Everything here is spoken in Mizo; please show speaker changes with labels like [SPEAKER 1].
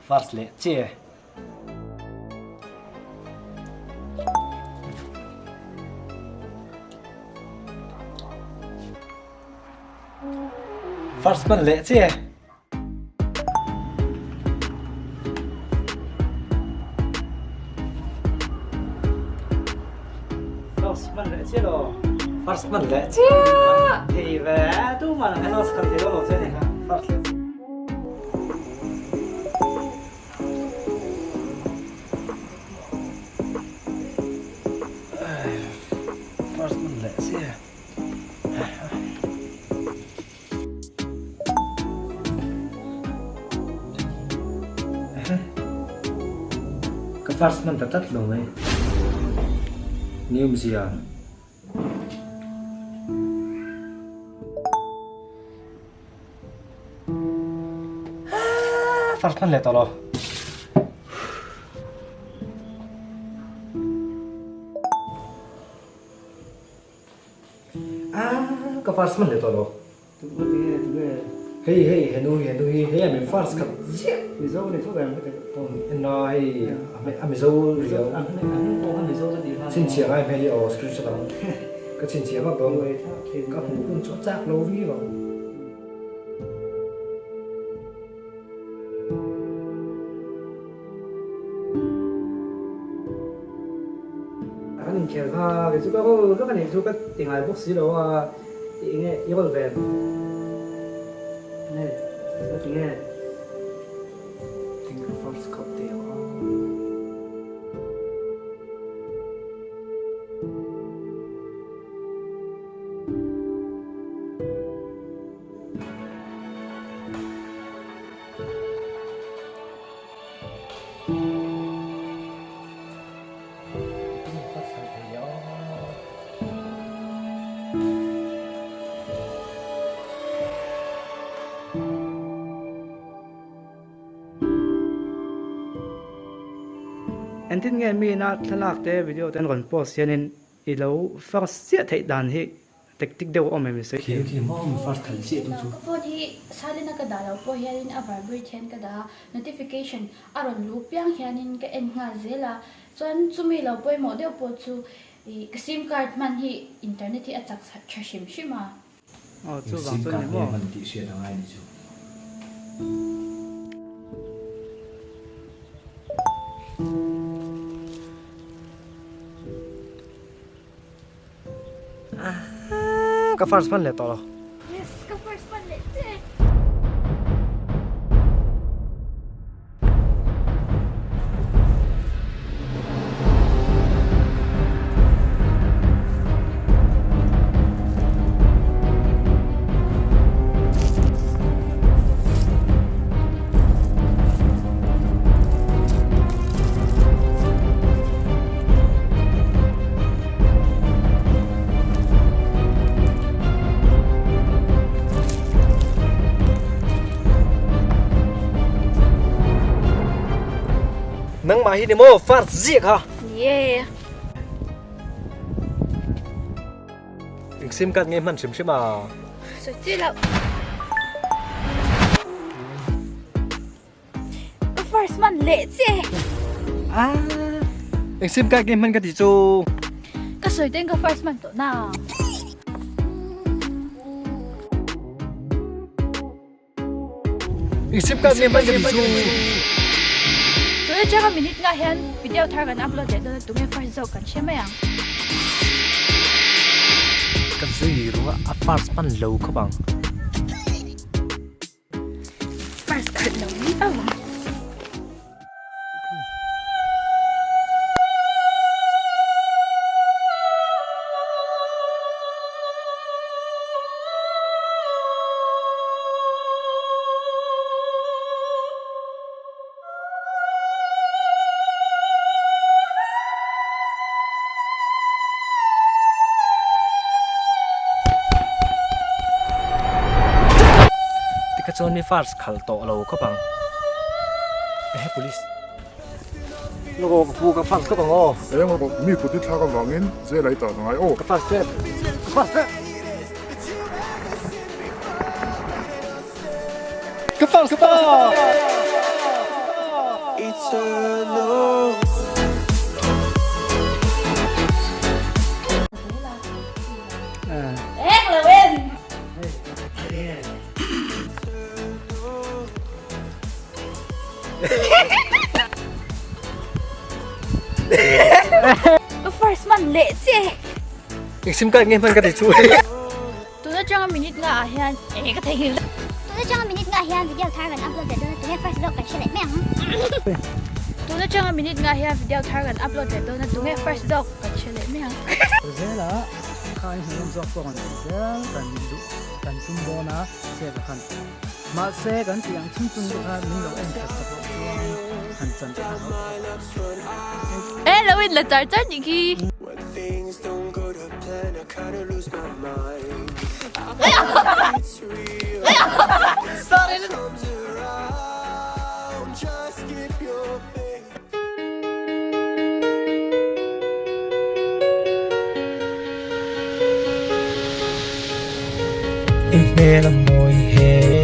[SPEAKER 1] First leh che. First man leh che. First man leh che lo. First man leh che. Thei ve tu man ang first khat thei lo che ni kha. First leh. First man leh che. Ka first hman ta tlat lo mai. Ni awmzia. First hman leh tawh lo. Ah, ka first hman leh tawh lo. Hei hei henu hi henu hi hei a mi first khat ziah.
[SPEAKER 2] Mizo ni tho em heti.
[SPEAKER 1] Enna hei a Mizo riau.
[SPEAKER 2] A hming pawh kha Mizo ka tih khan.
[SPEAKER 1] Chhinchhiah ngai hmel hi aw screenshot ang. Ka chhinchhiah vak dawn. Ka hmuh hun chu a chak lo viau ang.
[SPEAKER 2] Kan inkhel kha kei chu ka roll vek a nih chu ka ti ngai bawk si lo a i enge i roll ve nge ka ti nge.
[SPEAKER 1] Finger first khawp teh ang aw.
[SPEAKER 2] Engtin nge mi ina thlalak te video te an rawn post hianin i lo first chiah theih dan hi Tactic deuh a awm em i sawi thei?
[SPEAKER 1] Khi maw mi first khalh chiah tu chu.
[SPEAKER 3] Ka phone hi silent a ka dah loh pawh hianin a vibrate hian ka dah a, notification a rawn luh piang hianin ka en nghal zel a, chuan chumi lo pawimawh deuh pawh chu ih ka sim card hman hi internet hi a chak tha hrim hrim a.
[SPEAKER 2] Aw
[SPEAKER 1] Eng
[SPEAKER 2] chuvang
[SPEAKER 1] sim
[SPEAKER 2] chuan
[SPEAKER 1] card
[SPEAKER 2] ni
[SPEAKER 1] nge
[SPEAKER 2] maw?
[SPEAKER 1] hman tih hriat a ngai ni chu. Ka first hman leh tawh lo.
[SPEAKER 3] Yes, ka first hman leh che.
[SPEAKER 1] Nangmah hi ni maw first ziah kha?
[SPEAKER 3] Ni e.
[SPEAKER 1] Eng sim card nge hman hrim hrim a?
[SPEAKER 3] Sawi chi loh. Ka first man leh che.
[SPEAKER 1] Ah, eng sim card nge hman ka ti chu.
[SPEAKER 3] Ka sawi ten ka first man tawh na.
[SPEAKER 1] Eng sim card nge hman ka ti chu.
[SPEAKER 3] Tuna changa minute nga hian video thar kan upload leh dawn a tunge first zawk kan hre mai ang.
[SPEAKER 1] Ka zui runga a first man lo khawp ang.
[SPEAKER 3] First khat lo ni au ang.
[SPEAKER 1] Tikha chuan mi first khal tawh lo khawp ang. Ehe police. Loko ka pu ka first khawp ang aw.
[SPEAKER 4] Eng rawh mi kut i thlak avangin zel a i tan angai aw.
[SPEAKER 1] Ka first e. Ka first e. Ka first ta.
[SPEAKER 3] Ek lo en. Ka first man leh che.
[SPEAKER 1] Eng sim card nge hman ka ti chu.
[SPEAKER 3] Tuna changa minute nga ah hian eng ka theihnghilh.
[SPEAKER 5] Tuna changa minute nga ah hian video thar kan upload leh dawn a tunge first zawk kan hre leh mai ang.
[SPEAKER 3] Tuna changa minute nga ah hian video thar kan upload leh dawn a tunge first zawk kan hre leh mai ang.
[SPEAKER 2] Zela kha in hmuhnawm zawk pawh kan tih zel kan duh kan tum dawn a chet a khan mahse kan tih ang chung chung te kha min lo en khat sak loh chuan han chan te kha
[SPEAKER 3] E lo in la char char nih khi.
[SPEAKER 1] I hmel a mawi he.